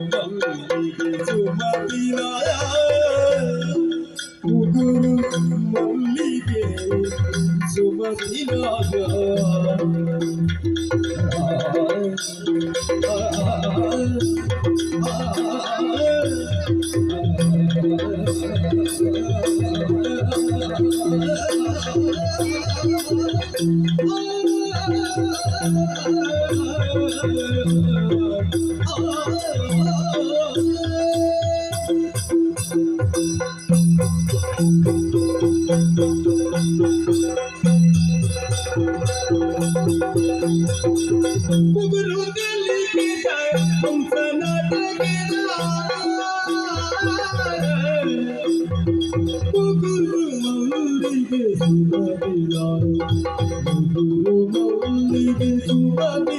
ಮಲ್ಲಿಗೆ ಸುಮತಿನಾಯ ಮುಗುರು ಮಲ್ಲಿಗೆ ಸುಮತಿನಾಯ. ಮುಗುರು ಮಲ್ಲಿಗೆ ಸುಮತಿನಾಯ ಮುಗುರು ಮಲ್ಲಿಗೆ ಸುಮತಿನಾಯ.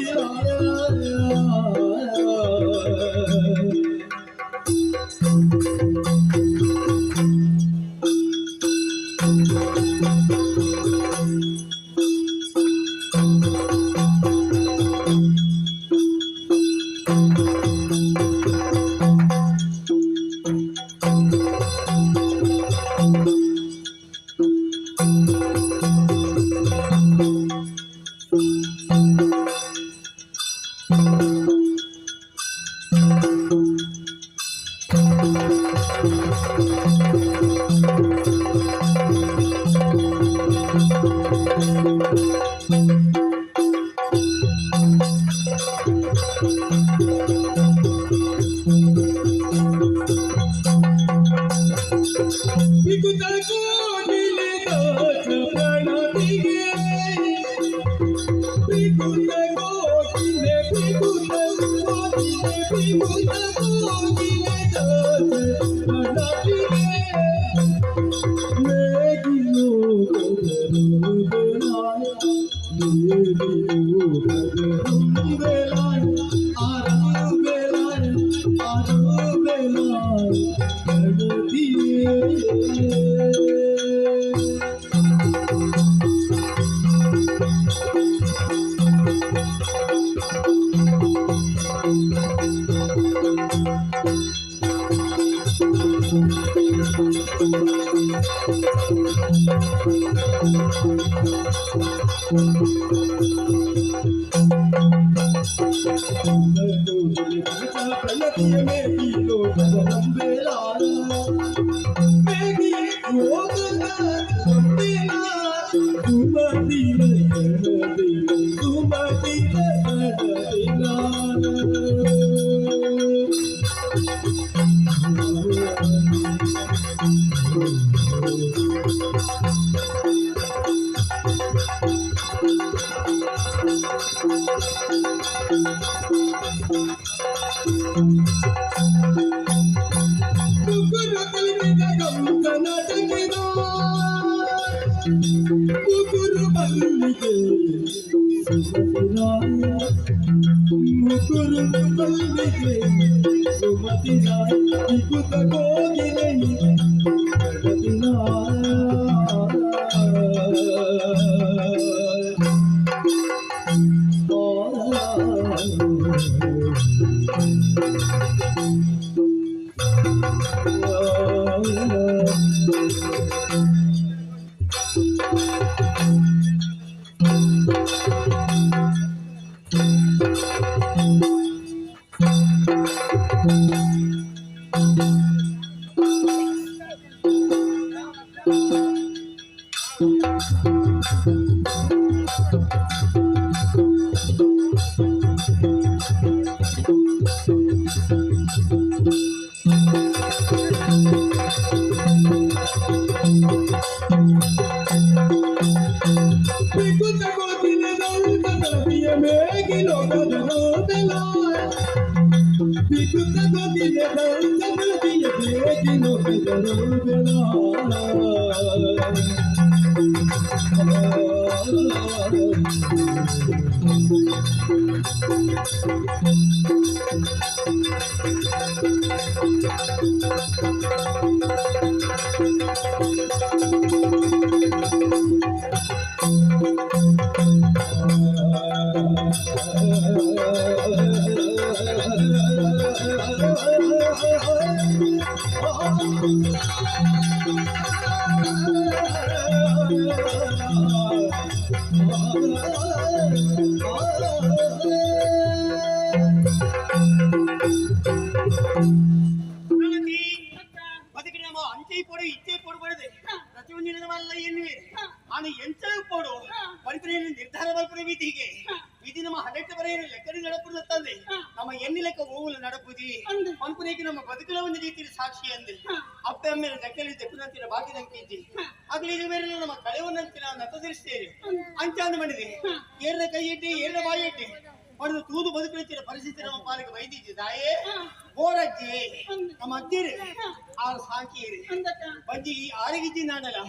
ಮುಗುರು ಮಲ್ಲಿಗೆ ಸುಮತಿನಾಯ ವಿಕುತ ಕೋಗಿಲೆ ನಿರ್ಧಾರ ಮಲ್ಪುನ ವಿಧಿಗೆ ವಿಧಿ ನಮ್ಮ ಹನ್ನೆರಡು ಬರೆಯ ಲೆಕ್ಕಡಿ ನಡಪುದಂದೆ ನಮ್ಮ ಎಣ್ಣೆ ಲೆಕ್ಕ ಹೋಗಲು ನಡಪುದಿ ಪನ್ಪುನೇಗೆ ನಮ್ಮ ಬದುಕಲ ಒಂದು ರೀತಿಯಲ್ಲಿ ಸಾಕ್ಷಿ ಅಂದೆ ಅಪ್ಪ ಅಮ್ಮೇಲೆ ಲೆಕ್ಕಲಿ ದೆಪ್ಪುನಂತಿನ ಬಾಕಿ ನಂಬಿದ್ದಿ ಆಗಲಿ ಇದು ಬೇರೆ ನಮ್ಮ ಕಳೆವನ್ನಂತಿನ ನತದೃಷ್ಟೇರಿ ಅಂಚಾಂದ ಮಾಡಿದೆ ಏರನ ಕೈ ಇಟ್ಟಿ ಏರನ ಬಾಯಿ ಇಟ್ಟಿ ಪಡೆದು ತೂದು ಬದುಕುತ್ತಿನ ಪರಿಸ್ಥಿತಿ ನಮ್ಮ ಪಾಲಿಗೆ ವೈದ್ಯ ತಾಯೇ ಬೋರಜ್ಜಿ ನಮ್ಮ ಅಜ್ಜಿರಿ ಆರು ಸಾಕಿರಿ ಬಜ್ಜಿ ಈ ಆರಿಗಿಜ್ಜಿ ನಾನಲ್ಲ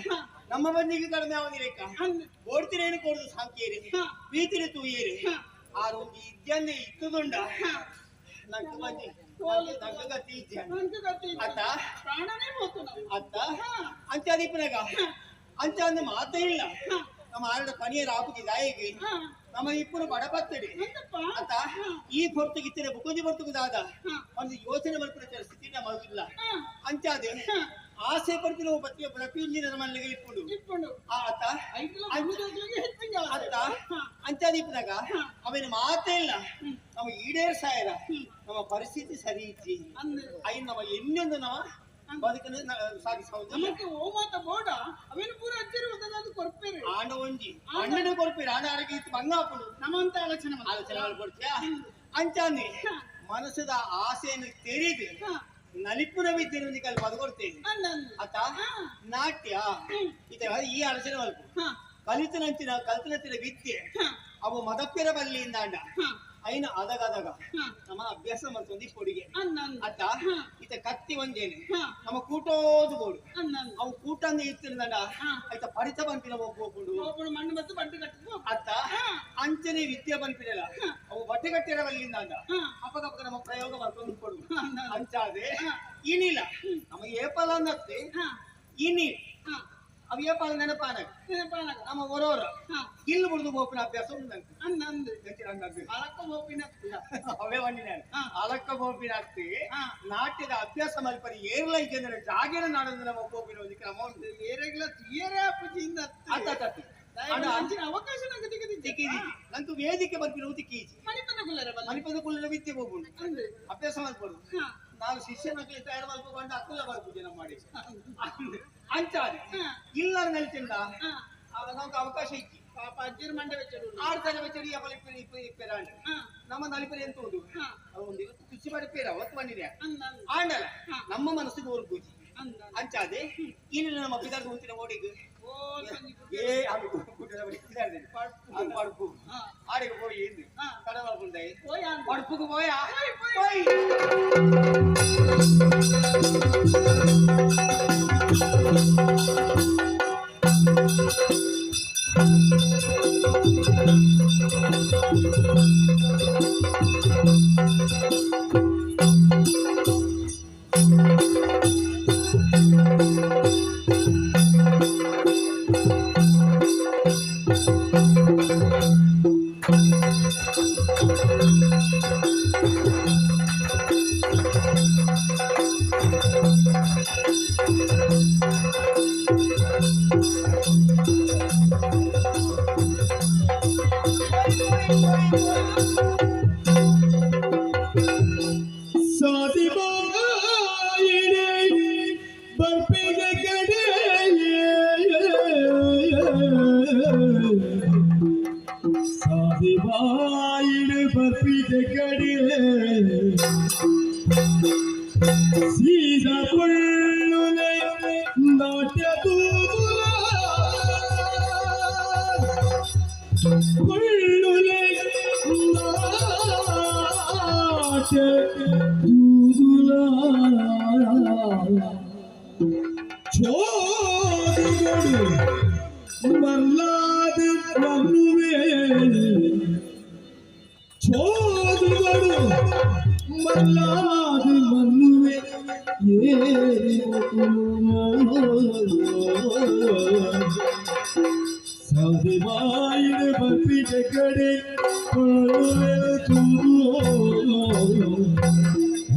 ನಮ್ಮ ಬಂದಿಗೆ ಕಡಿಮೆ ಅವನಿ ಲೆಕ್ಕ ಓಡ್ತಿರೇನು ಕೊಡುದು ಸಾಕಿರಿ ಬೀತಿರಿ ತೂಯೇರಿ ಆರು ಒಂದು ಇದ್ಯನ್ನೇ ಇತ್ತುದುಂಡ ನಂಗೆ ಬಂದಿ ನಂಗೆ ಗತಿ ಇಜ್ಜಿ ಅತ್ತ ಅತ್ತ ಅಂಚಾದೀಪನಾಗ ಅಂಚ ಅಂದ ಮಾತೇ ಇಲ್ಲ ನಮ್ಮ ಆರಡ ಪನಿಯರ್ ಆಪುಜಿ ದಾಯಿಗೆ ನಮ್ಮ ಇಬ್ಬರು ಬಡಪತ್ತಡಿ ಅಂತ ಈ ಹೊರತುಗಿತ್ತಿನ ಬುಕೊಂದಿ ಹೊರತುಗುದಾದ ಒಂದು ಯೋಚನೆ ಮಲ್ಪುನ ಸ್ಥಿತಿ ನಮ್ಮ ಇಲ್ಲ ಅಂಚಾದೆ ಆಸೆ ಪಡ್ತಿನ ಬತ್ತಿಯ ಪ್ರತಿಯೊಂದಿನ ನಮ್ಮಲ್ಲಿಗೆ ಇಪ್ಪುಂಡು ಆ ಅತ್ತ ಅತ್ತ ಅಂಚಾದೀಪನಾಗ ಅವನ ಮಾತೇ ಇಲ್ಲ ನಮ್ಮ ಈಡೇರ್ ಸಾಯರ ನಮ್ಮ ಪರಿಸ್ಥಿತಿ ಸರಿ ಇಜ್ಜಿ I ನಮ್ಮ ಇನ್ನೊಂದು ನಮ್ಮ ಬದುಕನ್ನು ಸಾಗಿಸಬಹುದು ನಮಗೆ ಓಮಾತ ಬೋಡ ಅವೇನು ಪೂರ ಅಜ್ಜಿರುವುದನ್ನು ಕೊರ್ಪೇರು ಆಂಡ ಒಂಜಿ ಅಣ್ಣನ ಕೊರ್ಪೇರು ಆಂಡ ಆರೋಗ್ಯ ಇತ್ತು ಬಂಗ ಹಾಕೊಂಡು ನಮ್ಮಂತ ಆಲೋಚನೆ ಆಲೋಚನೆ ಮಾಡ್ಕೊಡ್ತೀಯಾ ಅಂಚಾಂದಿ ಮನಸ್ಸದ ಆಸೆಯನ್ನು ತೆರೆದು ನಲಿಪುನ ವಿದ್ಯೆ ಕಲ್ ಬದುಕೊಡ್ತೇನೆ ಅತ್ತ ನಾಟ್ಯ ಇತ ಈ ಆಲೋಚನೆ ಮಲ್ಪ ಕಲಿತನಂಚಿನ ಕಲ್ತನಂಚಿನ ವಿದ್ಯೆ ಅವು ಮದಪ್ಪಿರ ಬಲ್ಲಿಯಿಂದ ಅಂಡ ಐನ ಅದಗದಗ ನಮ್ಮ ಅಭ್ಯಾಸ ಮಾಡ್ತೊಂದು ಕೊಡಿಗೆ ಅತ್ತ ಇತ ಕತ್ತಿ ಒಂದೇನೆ ನಮ್ಮ ಕೂಟೋದು ಬೋಡು ಅವು ಕೂಟಂದ ಇತ್ತಿರಂಡ ಆಯ್ತ ಪರಿತ ಬಂಪಿನ ಒಬ್ಬೊಬ್ಬುಡು ಮಣ್ಣು ಮತ್ತು ಬಟ್ಟೆ ಕಟ್ಟು ಅತ್ತ ಅಂಚನೆ ವಿದ್ಯೆ ಬಂಪಿನಲ್ಲ ಅವು ಬಟ್ಟೆ ಕಟ್ಟಿರಬಲ್ಲಿಂದ ಅಂಡ ಅಪ್ಪಗಪ್ಪಗ ನಮ್ಮ ಪ್ರಯೋಗ ಮಾಡ್ಕೊಂಡು ಕೊಡು ಅಂಚಾದೆ ಏನಿಲ್ಲ ನಮಗೆ ಏಪಲ ಅನ್ನತ್ತೆ ಇನಿ ಅವು ಏಪಾಲ ನೆನಪಾನ ನಮ್ಮ ಹೊರೋರ ಇಲ್ಲಿ ಬಿಡುದು ಬೋಪಿನ ಅಭ್ಯಾಸ ಉಂಟು ಅವೇ ವಂಡಿ ನಾನು ಅಲಕ್ಕ ಬೋಪಿನ ಆಗ್ತಿ ನಾಟ್ಯದ ಅಭ್ಯಾಸ ಮಲ್ಪರಿ ಏರ್ಲ ಇದ್ದಂದ್ರೆ ಜಾಗೇನ ನಾಡಂದ್ರೆ ನಮ್ಮ ಬೋಪಿನ ಒಂದು ಕ್ರಮ ಉಂಟು ಏರೆಗ್ಲ ಏರೇ ಅಪ್ಪಜಿಯಿಂದ ಅವಕಾಶ ನಂಗೆ ತಿಕ್ಕಿದಿ ನಂತು ವೇದಿಕೆ ಬರ್ಪಿನ ತಿಕ್ಕೀಜಿ ಮಣಿಪದ ಕುಲ್ಲರ ವಿದ್ಯೆ ಹೋಗುಂಡು ಅಭ್ಯಾಸ ಮಲ್ಪಡು ನಾವು ಶಿಷ್ಯನಕ್ಲಿ ತಯಾರು ಮಲ್ಪಕೊಂಡು ಅಕ್ಕುಲ್ಲ ಬರ್ಪುಜಿ ನಮ್ಮ ಮಾಡಿ ಅಂಚಾದೆ ಇಲ್ಲ ನಲಿತಿಂದ ನಮ್ಗೆ ಅವಕಾಶ ಇತ್ತು ಪಾಪ ಅಜ್ಜಿರ ಮಂಡೆ ಬೆಚ್ಚಡು ಆರು ತಲೆ ಬೆಚ್ಚಡಿ ಇಪ್ಪೆರಾಂಡ ನಮ್ಮ ನಲಿಪರಿ ಎಂತ ಉಂಟು ಒಂದು ಖುಷಿ ಮಾಡಿ ಪೇರ ಒತ್ತು ಬಂದಿದೆ ಆಂಡಲ ನಮ್ಮ ಮನಸ್ಸಿಗೆ ಊರು ಪೂಜಿ ಅಂಚಾದೆ ಇಲ್ಲಿ ನಮ್ಮ ಪಿದಾರ್ದು ಉಂಟಿನ ಓಡಿಗೆ ಏ ಅದು ಪಡ್ಪು ಆಡಿಗೆ ಹೋಗಿ ಎಂದು ತಡ ಮಾಡ್ಕೊಂಡೆ ಪಡ್ಪುಗೆ ಹೋಯ ಹೋಯ್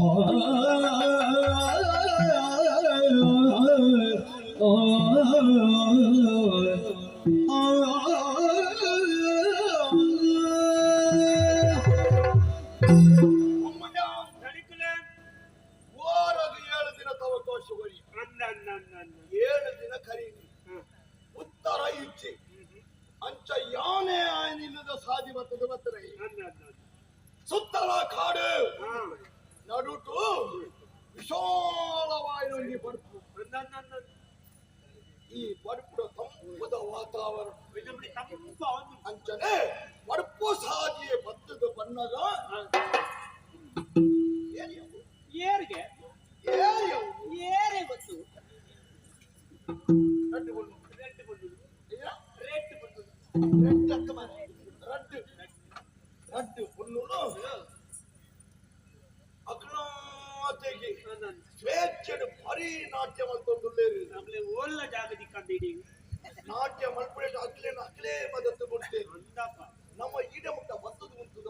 Ah. ವಾರದ 7 ದಿನ ಅವಕಾಶ 7 ದಿನ ಕರೀನಿ ಉತ್ತರ ಇಚ್ಛೆ ಅಂಚ ಯಾನೆ ಆಯನಿಲ್ಲದ ಸಾಧಿ ಬರ್ತದ ಬರ್ತದೆ ಸುತ್ತಲ ಕಾಡು ನಡುಟು ವಿಶಾಲವಾಯಿನಲ್ಲಿ ಬಡ್ಪು ಈ ಬಡ್ಪುಡ ತಂಪುದ ವಾತಾವರಣ ಅಂಚನೆ ಬಡ್ಪು ಸಾದಿಯೇ ಬತ್ತದ ಬಣ್ಣಗ ಏರಿಗೆ ಏರೇ ಗೊತ್ತು ರಡ್ಡು ಪುಣ್ಣುನು ಅಗ್ನಾತೆಗೆ ಸ್ವೇಚ್ಛೆಡು ಭಾರಿ ನಾಟ್ಯ ಮಲ್ತೊಂದುಲ್ಲೇರು ನಮ್ಲೆ ಓಲ್ಲ ಜಾಗದಿ ಕಂದಿಡಿ ನಾಟ್ಯ ಮಲ್ಪುನೇಟ ಅಗ್ಲೇನ ಅಗ್ಲೇ ಮದತ್ತು ಕೊಡ್ತೇವೆ ಅಂದಪ್ಪ ನಮ್ಮ ಈಡ ಮುಟ್ಟ ಬತ್ತದ ಮುಂತದ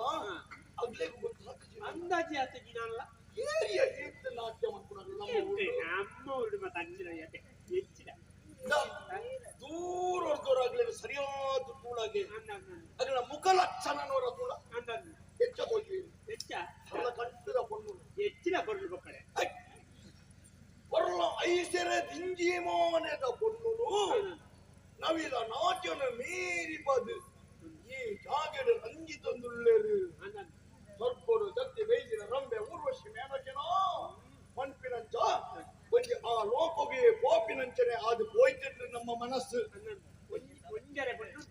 ಅಗ್ಲೇಗೂ ಗೊತ್ತು ಅಂದಾಜಿ ಆತಗಿ ನಾನಲ್ಲ ಏರಿಯ ಈತ ನಾಟ್ಯ ಮಲ್ಪುನಲ್ಲ ನಮ್ಮ ಊರು. ನಮ್ಮ ಊರು ಮತ್ತೆ ಅಂಚಿನ ಯಾತೆ ಹೆಚ್ಚಿನ ದೂರ ಹೊರದವರಾಗ್ಲಿ ಸರಿಯಾದ ತೂಳಾಗೆ ಅದನ್ನ ಮುಖ ಲಕ್ಷಣನವರ ತೂಳ ಹೆಚ್ಚ ಹೋಗಿ ಹೆಚ್ಚ ಸಣ್ಣ ಕಂಠದ ಪೊಣ್ಣು ಹೆಚ್ಚಿನ ಕೊಡ್ಲು ಮಕ್ಕಳೇ ಬರಲ್ಲ ಐಸೆರೆ ದಿಂಜಿಮಾನೆದ ಪೊಣ್ಣುನು ನವಿಲ ನಾಟ್ಯನ ಮೀರಿ ಬದು ಈ ಜಾಗೆಡು ರಂಗಿ ತಂದುಳ್ಳೇರು ಸ್ವರ್ಗೋಡು ದತ್ತಿ ಬೈದಿನ ರಂಬೆ ಊರ್ವಶಿ ಮೇನಕೆನೋ ಪಂಪಿನಂಚ ಒಂಜಿ ಆ ಲೋಕೋಗೆ ಪೋಪಿನಂಚನೆ ಅದು ಪೋಯ್ತಿಟ್ರೆ ನಮ್ಮ ಮನಸ್ಸು ಒಂಜರೆ ಪೊಣ್ಣು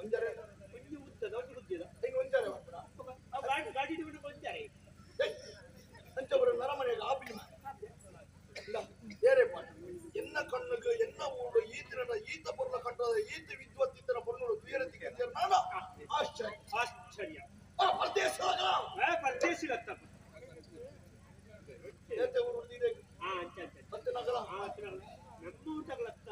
ಒಂಜರೆ ಒಂಜಿ ಉದ್ದದ ಒಂಜಿ ಉದ್ದದ ಹಿಂಗೆ ಒಂಜರೆ ಬರ್ಪುನ ಗಾಡಿ ಗಾಡಿ ಬಿಟ್ಟು ಒಂಜರೆ ಅಂಚ ಬರೋ ನರಮನೆಗೆ ಆಪಿನ ಇಲ್ಲ ಬೇರೆ ಪಾಠ ಎನ್ನ ಕಣ್ಣುಗೆ ಎನ್ನ ಊರು ಈತನ ಈತ ಪೊರ್ಲ ಕಂಡದ ಈತ ವಿದ್ವತ್ತಿತರ ಪೊಣ್ಣುಳು ತುಯರತಿಗೆ ನಾಡ ಆಶ್ಚರ್ಯ ಆಶ್ಚರ್ಯ ಪರದೇಶ ಪರದೇಶಿಲತ್ತಪ್ಪ ಏತೆ ಊರು ಇದೆ ಮತ್ತೆ ನಗರ ನಮ್ಮ ಊಟಗಳತ್ತ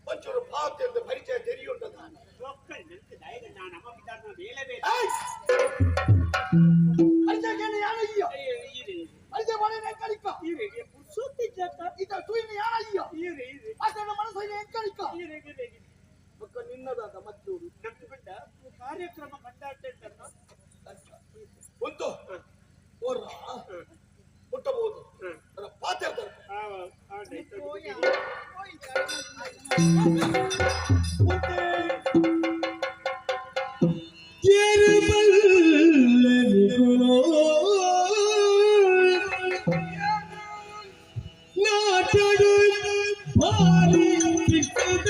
ಒಂಚೂರು ಪಾತ್ರದ ಪರಿಚಯ ತೆರಿಯುಂಟದ ಮಕ್ಕಳು ನಂಗೆ ದಯದ ನಾನು ನಮ್ಮ ಪಿತಾರನ ಬೇಲೆ ಬೇರೆ ಪರಿಚಯ ಕೇಳಿ ಯಾರಯ್ಯ ಪರಿಚಯ ಮಾಡಿ ಕಳಿಕ ಈತ ತೂಯಿನ ಯಾರಯ್ಯ ಆತನ ಮನಸ್ಸಿನ ಕಳಿಕ ಮಕ್ಕ ನಿನ್ನದಾದ ಮತ್ತೂರು ಕಾರ್ಯಕ್ರಮ ಕಂಡಾಟ ಒಂದು ಓರ್ರ ಮುಟ್ಟಬಹುದು ಪಾತ್ರೆ ನಾಟಡು ಭಾರಿ ಸಿಕ್ಕದ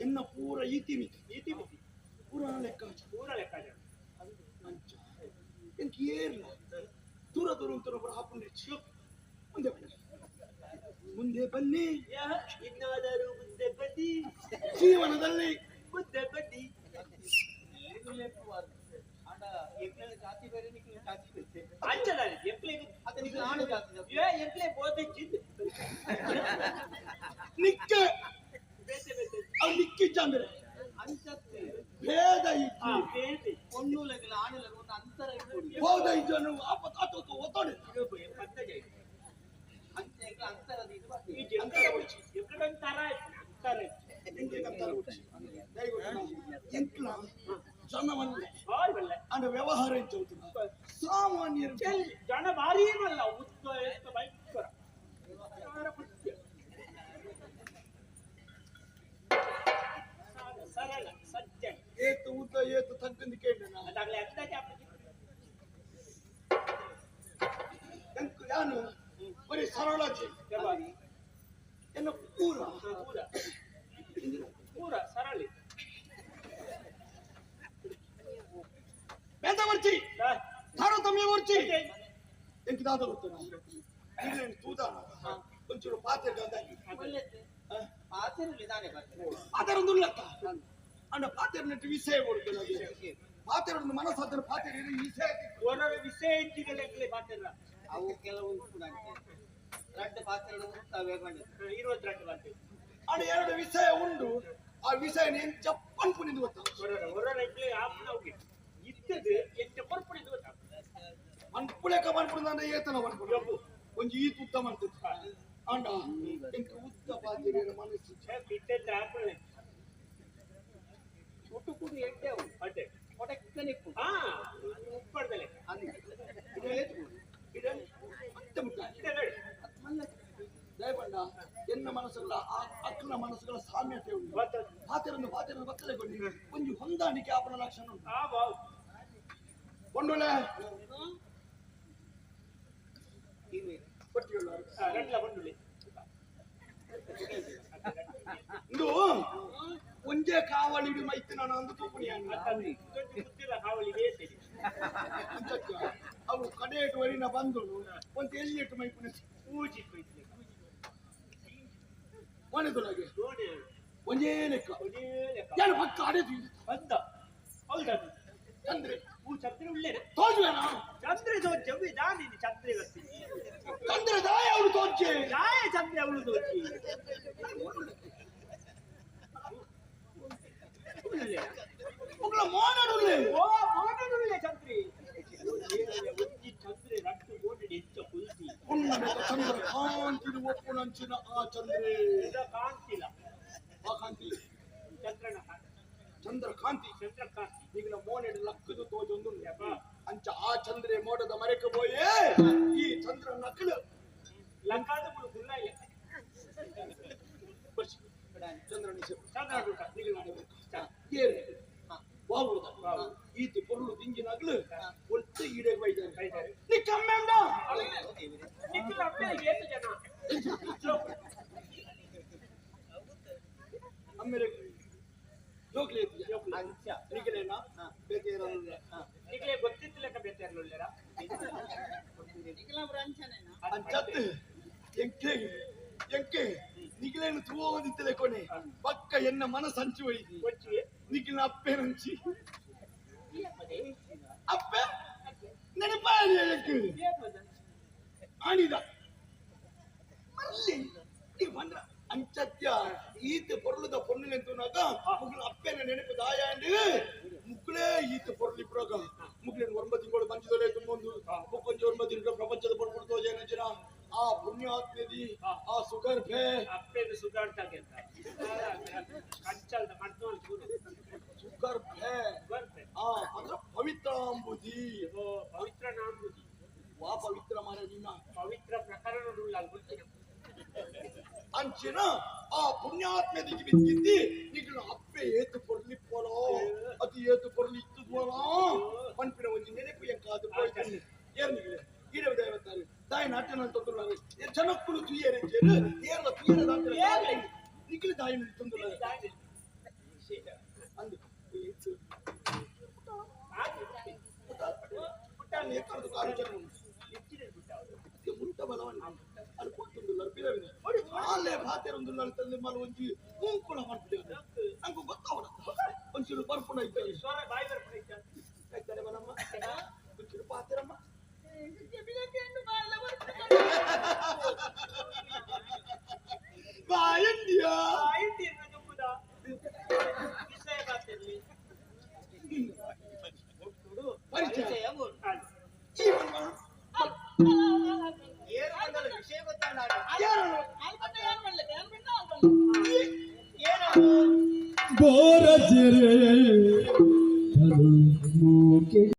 ಎನ್ನ ಪೂರ ಇತಿಮಿತಿ ಇತಿಮಿತಿ ಪೂರ ಲೆಕ್ಕಾಚಾರ ಪೂರ ಲೆಕ್ಕಾಚಾರ ಅಂಚ ಎಂಕ್ ಏರ್ಲ ದೂರ ದೂರ ಉಂಟು ಹಾಕೊಂಡು ಮುಂದೆ ಬನ್ನಿ ಮುಂದೆ ಬನ್ನಿ ಇನ್ನಾದರೂ ಮುಂದೆ ಬನ್ನಿ ಜೀವನದಲ್ಲಿ ಮುಂದೆ ಬನ್ನಿ ನಿಕ್ಕೆ ನಿಕ್ಕಿಜ್ಜಂದ್ರೆ ಭೇದ ಹೋದ ಇಜ್ಜನು ಒತ್ತೋಡೆ ಜನವಲ್ಲ ವ್ಯವಹಾರ ಸಾಮಾನ್ಯರು ಜನ ಭಾರಿ ಅಲ್ಲ ಸರಳ ಸಜ್ಜನ ಏತು ಉದ್ದ ಏತು ತಗ್ಗಂದು ಕೇಳಿ ಅದಾಗಲೇ ಯಾನು ಬರೀ ಸರಳ ಎನ್ನ ಪೂರ ಪೂರ ಪೂರ ಸರಳಿ ಬೇದ ಬರ್ಚಿ ತಾರತಮ್ಯ ಬರ್ಚಿ ಎಂಕ್ ದಾದ ಗೊತ್ತನ ಇಲ್ಲೇನು ತೂದಾನ ಒಂಚೂರು ಪಾತ್ರೆ ದಾದಾಗಿ ಪಾತ್ರೆ ಒಂದು ಉಳ್ಳತ್ತ ಅಂಡ ಪಾತ್ರೆ ನೆಟ್ಟು ವಿಷಯ ಕೊಡ್ತೇನೆ ಪಾತ್ರೆ ಒಂದು ಮನಸ್ಸಾದ್ರೆ ಪಾತ್ರೆ ವಿಷಯ ಓನರ ವಿಷಯ ಇದ್ದಿಗಲೇ ಪಾತ್ರೆ ಅವು ಕೆಲವು ರಡ್ಡು ಪಾತ್ರೆ ಇರುವತ್ತು ಪಾತ್ರೆ ಅಂಡ ಎರಡು ವಿಷಯ ಉಂಡು ಆ ವಿಷಯ ನೀನು ಚಪ್ಪನ್ ಪುನಿದು ಗೊತ್ತ ಇದ್ದದು ಎಂಚ ಕೊರ್ಪುಣಿದು ಗೊತ್ತ ಮನ್ಪುಳೆಕ ಮನ್ಪುಣ ಏತನ ಮನ್ಪುಣ ಒಂಜಿ ಈತ ಉದ್ದ ಮಾಡ್ತದೆ ಅಂಡ ಎಂಕ್ ಉದ್ದ ಪಾತ್ರೆ ಮನಸ್ಸು ಉಟ್ಟು ಎಡ್ಡೆ ಅವು ಅಡ್ಡೆ ಕೊಡಕ್ಕನೆ ಹಾ ಉಪ್ಪಡ್ದಲೆ ಮತ್ತೆ ಮುಟ್ಟ ದಯಪಂಡ ಎನ್ನ ಮನಸ್ಸುಗಳ ಅಕ್ಕನ ಮನಸ್ಸುಗಳ ಸಾಮ್ಯತೆ ಉಂಟು ಪಾತ್ರೆಯನ್ನು ಪಾತ್ರೆಯನ್ನು ಬತ್ತಲೆ ಕೊಂಡು ಒಂಜಿ ಹೊಂದಾಣಿಕೆ ಆಪನ ಲಕ್ಷಣ ಉಂಟು ಒಂಡೊಳೆ ಇಂದು ಒಂಜೇ ಕಾವಳಿ ಮೈತ್ ನಾನು ಅಂದು ತೂಪುಣಿಯಾನ ಅವು ಕಡೆಯಟು ವರಿನ ಬಂದು ಒಂದು ಎಲ್ಲಿಟ್ಟು ಮೈಪುನ ಒಣೆದೊಳಗೆ ಒಂದೇ ಲೆಕ್ಕ ಏನು ಪಕ್ಕ ಅಡೆದು ಬಂದ ಹೌದಾ ಚಂದ್ರೆ ಚಂದ್ರೆ ಉಳ್ಳೇನ ತೋಜುವೇನಾ ಚಂದ್ರೆ ತೋಜೆ ದಾನಿನಿ ಚಂದ್ರೆ ಬರ್ತೀನಿ ಚಂದ್ರೆ ದಾಯ ಅವಳು ತೋಜೆ ದಾಯ ಚಂದ್ರೆ ಅವಳು ತೋಜಿ ಮಗಳ ಮೋನಡುಲ್ಲೆ ಓ ಮೋನಡುಲ್ಲೆ ಚಂದ್ರಿ ಒಂಜಿ ಚಂದ್ರೆ ರಟ್ಟು ಮೋನಡಿ ಹೆಚ್ಚ ಕುಲ್ತಿ ಪುಣ್ಯದ ಚಂದ್ರ ಕಾಂತಿನ ಒಪ್ಪುನಂಚಿನ ಆ ಚಂದ್ರೆ ಕಾಂತಿಲ ಆ ಕಾಂತಿ ಚಂದ್ರನ ಕಾಂತಿ ಚಂದ್ರ ಕಾಂತಿ ಚಂದ್ರ ಕಾಂತಿ ಈಗಿನ ಮೋನೆಡ್ ಲಕ್ಕದು ತೋಜೊಂದು ಅಂಚ ಆ ಚಂದ್ರೆ ಮೋಡದ ಮರೆಕ ಪೋಯೇ ಈ ಚಂದ್ರ ನಕಲು ಲಂಕಾದ ಗುಲ್ಲ ಇಲ್ಲ ಚಂದ್ರನ ಚಂದ್ರ ಏರೆ ಬಾವುದ ಈತಿ ಪೊರ್ಲು ದಿಂಜಿನಾಗ್ಲು ಒಟ್ಟು ಈಡೆ ಬೈದಾರೆ ನೀ ಕಮ್ಮೆಂಡ ನಿಕ್ಕಲ ಅಮ್ಮೆ ಏತು ಜನ ಅಮ್ಮೆರೆ ಜೋಕ್ಲಿ ಅಂಚ ನಿಗಲೇನಾ ಬೇತೇರಲ್ಲ ನಿಕ್ಲೆ ಗೊತ್ತಿತ್ತಲೆಕ್ಕ ಬೇತೇರ್ಲುಲ್ಲೆರ ನಿಕಲ ಅಂಚನೇನಾ ಅಂಚತ್ ಎಂಕೆ ಎಂಕೆ ನಿಗಲೇನು ತೂವದಿತ್ತಲೆ ಕೊನೆ ಪಕ್ಕ ಎನ್ನ ಮನಸ್ಸು ಹಂಚು ಒಯ್ದಿ ಕೊಚ್ಚಿ ನಿಖಿಲ್ನ ಅಪ್ಪೇನಂಚಿ ಅಪ್ಪೆ ನೆನಪಾಯ ಎಂಕೆ ಆಣಿದ ಮರ್ಲಿ ನೀ ಬಂದ್ರ ಅಂಚತ್ಯ ಈತ ಪೊರ್ಲದ ಪೊನ್ನುಲೆಂತುನಾಗ ಮುಗ್ಲ ಅಪ್ಪೆನ ನೆನಪು ದಾಯಾಂಡು ಮುಗ್ಲೇ ಈತ ಪೊರ್ಲಿ ಪುರಗ ಮುಗ್ಲೇನು ಒಂಬತ್ತು ತಿಂಗಳು ಬಂಜಿದೊಲೆ ತುಂಬೊಂದು ಮುಕ್ಕೊಂಜಿ ಒಂಬತ್ತು ತಿಂಗಳು ಪ್ರಪಂಚದ ಪೊರ್ಪುಡು ತೋಜೇನ ಜನ ಆ ಪುಣ್ಯಾತ್ಮದಿ ಆ ಸುಗರ್ಭೆ ಅಪ್ಪೆದು ಸುಗಾಡ್ತಾಗೆಂತ ಕಂಚಲ್ದ ಮಡ್ದು ಸುಗರ್ಭೆ ಆ ಅಂದ್ರೆ ಪವಿತ್ರಾಂಬುದಿ ಪವಿತ್ರ ನಾಂಬುದಿ ವಾ ಪವಿತ್ರ ಮಾರ ನಿನ್ನ ಪವಿತ್ರ ಪ್ರಕರಣ ಅಲ್ಗುಂಟಿನ ಅಂಚಿನ ಆ ಪುಣ್ಯಾತ್ಮದಿಗೆ ಬಿದ್ದಿದ್ದಿ ನಿಗ್ಲು ಅಪ್ಪೆ ಏತು ಪೊರ್ಲಿ ಪೋಲೋ ಅದು ಏತು ಪೊರ್ಲಿ ಇತ್ತು ಪೋಲೋ ಪನ್ಪಿನ ಒಂಜಿ ನೆನಪು ಎಂಕಾದು ಪೋಯ್ತಾನೆ ಏರ್ ನಿಗ್ಲೆ ಈರವ ದೇವತಾರೆ ತಾಯಿ ನಾಟ್ಯನ ತೊಂದುಲ್ಲಾರೆ ಜನಕ್ಕುಲು ತುಯ್ಯರೆ ಜೇರು ಏರ್ಲ ತುಯ್ಯರ ದಾಂತರ ನಿಗ್ಲು ತಾಯಿ ತೊಂದುಲ್ಲಾರೆ ಅಂದು ಮುಟ್ಟ ಬಲವನ್ನ ಅಲ್ಲಿ ಕೊಟ್ಟುಂದುಲ್ಲಾರು ಪಿರವಿನ ಆಲೆ ಭಾತೆರೊಂದುಲ್ಲಾರು ತಲ್ಲಿ ಮಲ ಒಂಜಿ ಮೂಂಕುಳ ಮಾಡ್ಬಿಟ್ಟಿದ್ದಾರೆ ನಂಗೆ ಗೊತ್ತಾವಡ ಒಂಚೂರು ಬರ್ಪುಣ ಇದ್ದಾರೆ ಸ್ವರ ಬಾಯಿ ಬರ್ಪುಣ ಇದ್ದಾರೆ ಕೈತಾರೆ ಬಲಮ್ಮ ಒಂಚೂರು ಪಾತೆರಮ್ಮ ಬಾಯಂಡಿಯಾ ಬಾಯಂಡಿ ದುಂಬುದ ವಿಷಯ ಬಾತಿರ್ಲಿ ಪರಿಚಯ ಈ ಏನು ಬಂದಲ್ಲ ವಿಷಯ ಗೊತ್ತಾಡ ಯಾರು ಏನು ಗೋರ ಜರೆ